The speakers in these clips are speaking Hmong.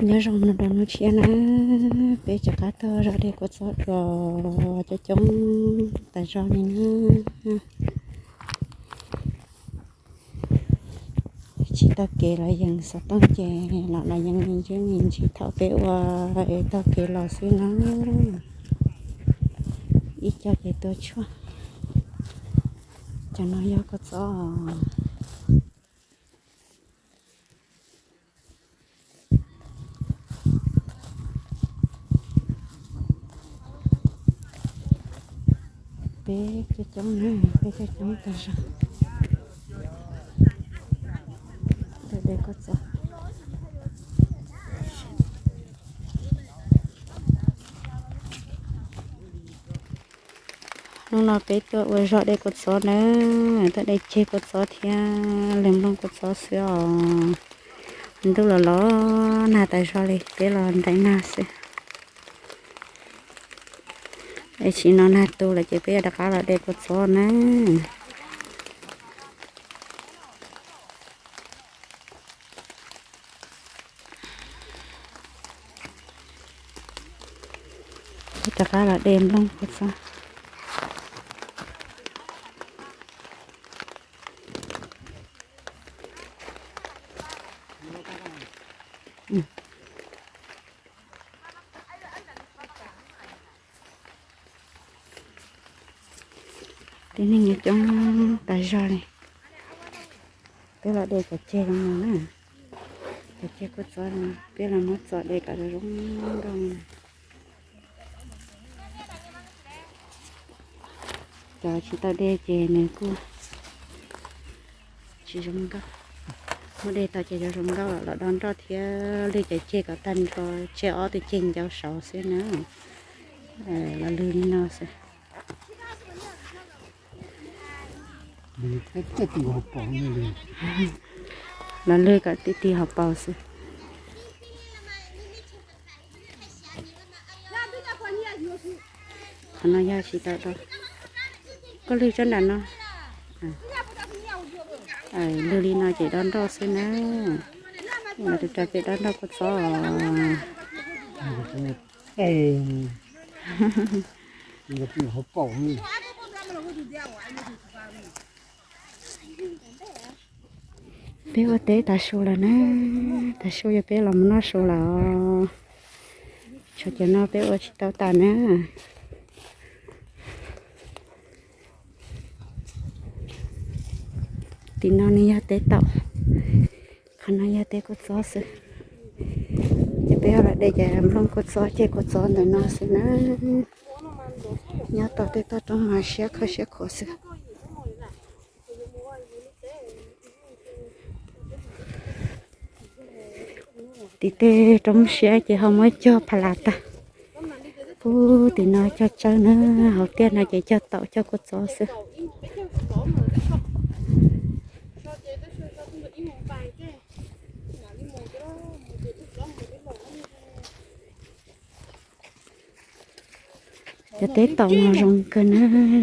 Nyob zoo no rau hnub tshiab na, peb rov qab tuaj zov dej kua txob dua coob coob tas zog li na. Tsis taug kev los yees xov tooj ces los los yees me ntsis me ntsis thaum peb ua es taug kev los xwb na. Ib co ces tua tshuaj. Cov no yog kua txob. Peb coob coob na, peb coob coob tas zog. Tuaj de kua txob. Hnub no peb tuaj ua zog de kua txob na, tuaj de ceg kua txob thiab lwm nplooj kua txob xwb os. Ntuj los los nag tas zog li, peb los nraim nag xwb. Es tsis no nag tu lawm ces peb yuav rov qab los de kua txob na. Rov qab los de nplooj kua txob. Tib neeg coob tas zog li. Peb los de cov ceg zoo no na, cov ceg kua txob no peb los muab txo de kom zoo zoo nkauj. Cov tsis tau de ces nws kuj tsis zoo nkauj. Muab de tau ces zoo zoo nkauj los do nroj thiab lwg cov ceg kom tag nrho, tseg ob tug ceg ncau saud xwb na. Los lwg li no xwb. Los lwg kom ti ti hauv paus xwb. Qhov no yog tsis tau do. Koj lwg tsob nram no. Lwg li no ces do nroj xwb na. Los rau peb do nroj kua txob. Peb ua teb tav su lawm na, tav su yog peb los mus noj su lawm. Tshuav cov no peb ua tsis tau tas na. Tim no nws yog teb taum, qhov no yog teb kua txob xwb. Ces peb los de cov nplooj kua txob ceg kua txob ntawm no xwb na. Nyob tau tej toj roob mas siab khawb siab khuav xwb. Tim tej roob siab ces ho muab cog pha las tag. Pub tim no cog tsawb na, hauv tiaj no ces cog taum cog kua txob xwb. Cov teb taum no zoo kawg na,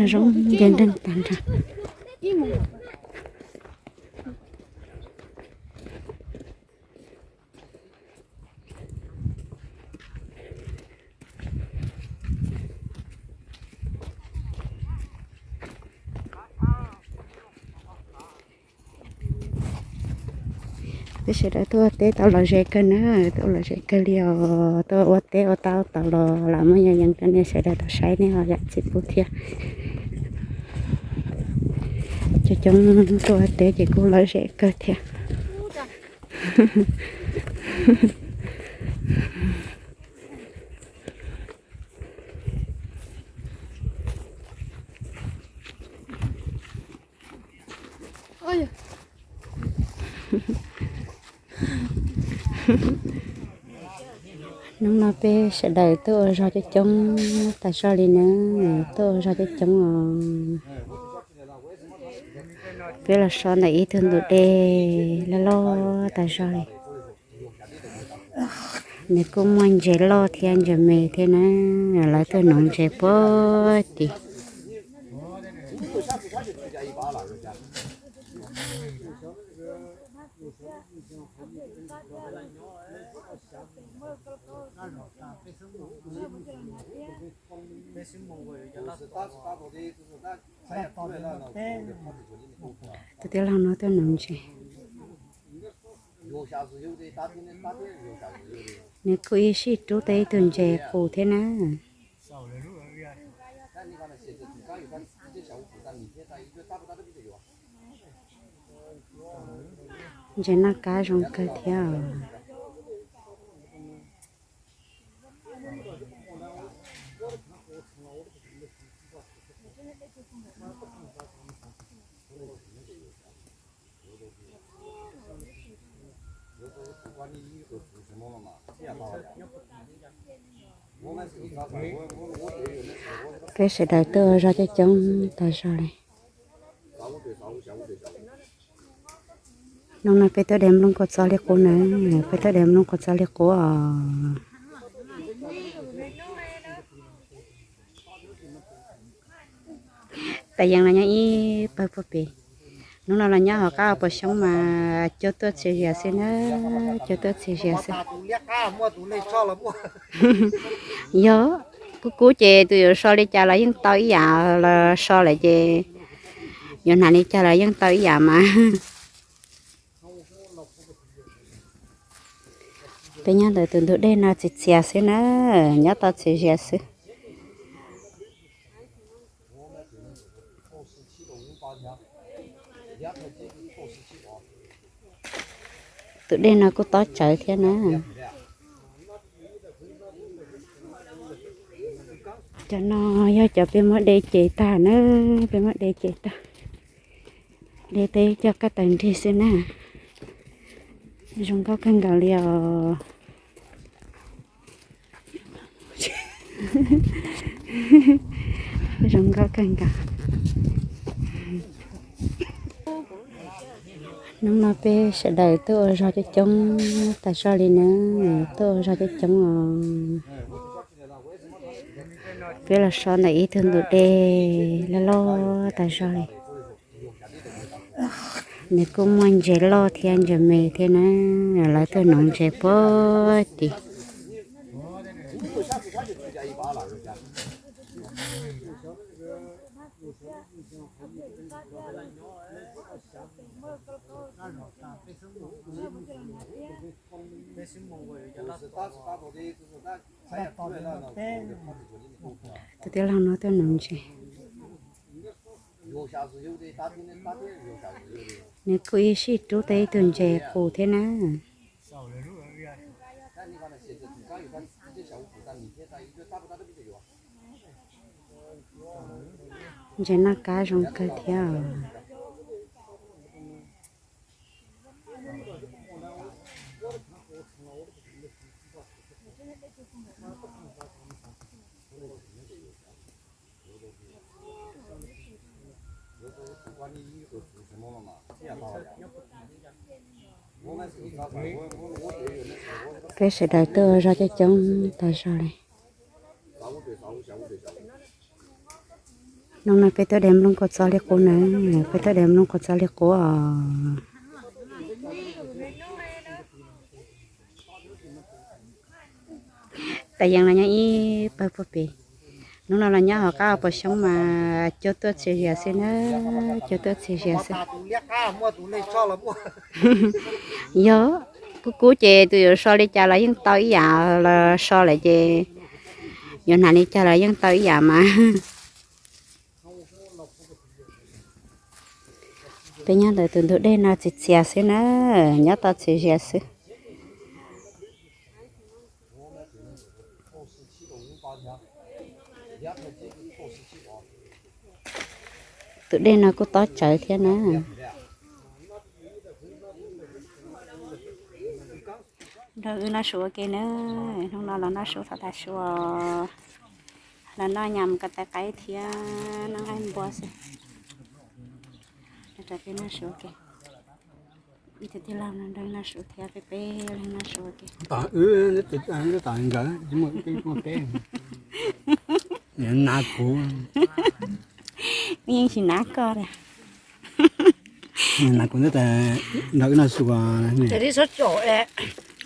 zoo nce nreeg tag nrho. Peb sawv daws tuaj ua teb tau lom zem kawg na, tuaj lom zem kawg li os. Tuaj ua teb ua tau tau los lam muab yees rau nej sawv daws tau saib, nej ho zam txim pub thiab. Cov coob tuaj ua teb ces kuj lom zem kawg thiab. Hnub no peb sawv daws tuaj ua zog coob coob tas zog li na, tuaj ua zog coob coob os. Peb los so ntawm ib tug ntug dej loj loj tas zog li. Nws kuj muaj ntses loj thiab ntses me thiab na, lawv tuaj nuv ntses puag tim. Tus tij laug no tuaj nuv ntses. Nws kuj ib sij rub tau ib tug ntses qus thiab na. Ntses noj qab zoo kawg thiab os. Peb sawv daws tuaj ua zog coob coob tas zog li. Hnub no peb tuaj de nplooj kua txob liab qub na, peb tuaj de nplooj kua txob liab qub os. Tais yees los nyob ib pawg puag pem. Hnub no los nyob hauv qab puas xyoob mas cua tuaj txias zias xwb na, cua tuaj txias zias xwb. Yog kub kub ces tus yuav so li cas los yeej tau ib yam, los so lawm ces yuav hnav li cas los yeej tau ib yam mas. Peb nyob ntawm tus ntug dej no txias txias xwb na, nyob tau txias zias xwb. Tus dej no kuj tob tsawv thiab na. Cov no yog cov peb muab de ces tag na, peb muab de ces tag. De peb coj kab taws nrig xwb na. Zoo nkauj kawg nkaus li os. Zoo nkauj kawg nkaus. Hnub no peb sawv daws tuaj ua zog coob coob tas zog li na, tuaj ua zog coob coob os. Peb los so ntawm ib tug ntug dej loj loj tas zog li. Nws kuj muaj ntses loj thiab ntses me thiab na, lawv tuaj nuv ntses puag tim. Tus tij laug no tuaj nuv ntses. Nws kuj ib sij rub tau ib tug ntses qus thiab na. Ntses noj qab zoo kawg thiab os. Peb sawv daws tuaj ua zog coob coob tas zog li. Hnub no peb tuaj de nplooj kua txob liab qub na, peb tuaj de nplooj kua txob liab qub os. Tais yees los nyob ib pawg puag pem. Hnub no los nyob hauv qab puas xyoob mas cua tuaj txias zias xwb na, cua tuaj txias zias xwb. Yog kub kub ces tus yuav so li cas los yeej tau ib yam, los so lawm ces yuav hnav li cas los yeej tau ib yam mas. Peb nyob ntawm tus ntug dej no txias txias xwb na, nyob tau txias zias xwb. Tus dej no kuj tob tsawv thiab na. Nrog wb noj su ua ke na, hnub no los noj su thaum tas su, los noj nyam ko taw qaib thiab noj nqaij npua xwb. Nrog peb noj su ua ke. Ib tug tij laug no nrog noj su thiab peb peb leeg noj su ua ke. Tom wb, tom nkawd tsis muaj wb peb muaj peb. Nav kuv. Wb yeej tsis nav koj li. Nav kuv ntawd tas nrog wb noj su ua.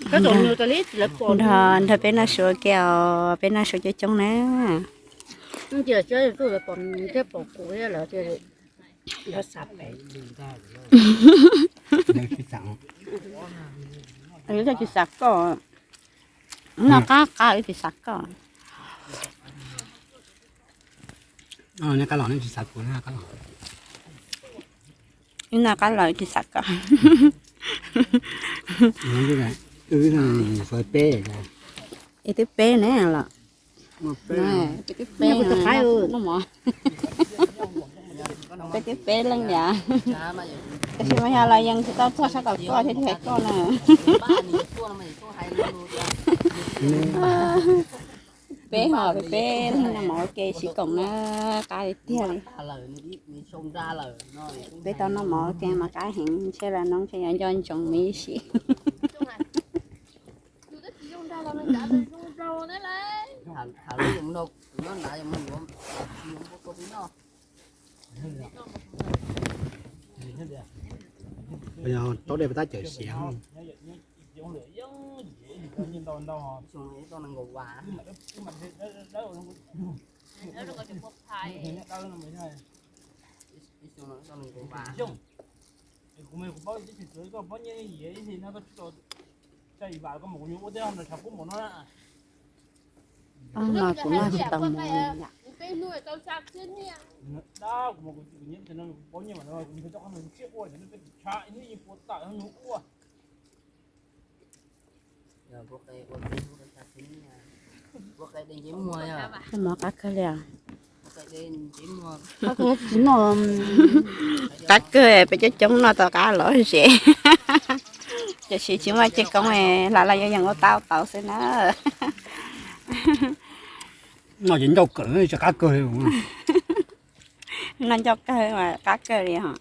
Nrog, nrog peb noj su ua ke os, peb noj su coob coob na. Tsis xav koj, noj qab qab tsis xav koj. Noj qab los tsis xav kuv, noj qab los tsis xav koj. Wb twb peb ne los, peb twb peb, peb twb peb leej li. Tab sis mas yog los yees tsis tau txog sab tom koj thiab, tsis hais koj na. Peb ho peb, peb leeg noj mov ua ke sib koom na, qab li tiag li. Peb tau noj mov ua ke mas qab heev, ntshe los no ntshe yuav nco ntsoov me ib sim. Taub dej tab cawm siav. Kuv mas kuv noj tsis tau mov yom. Noj mov qab kawg li os. Qab kawg, peb coob coob noj tau qab lom zem. Tiam sis tsis muaj caj koob, hla los yuav yees ua tau tau xwb na. Noj ces ncauj kawg, tsis qab kawg li. Noj ncauj kawg mas qab kawg li os.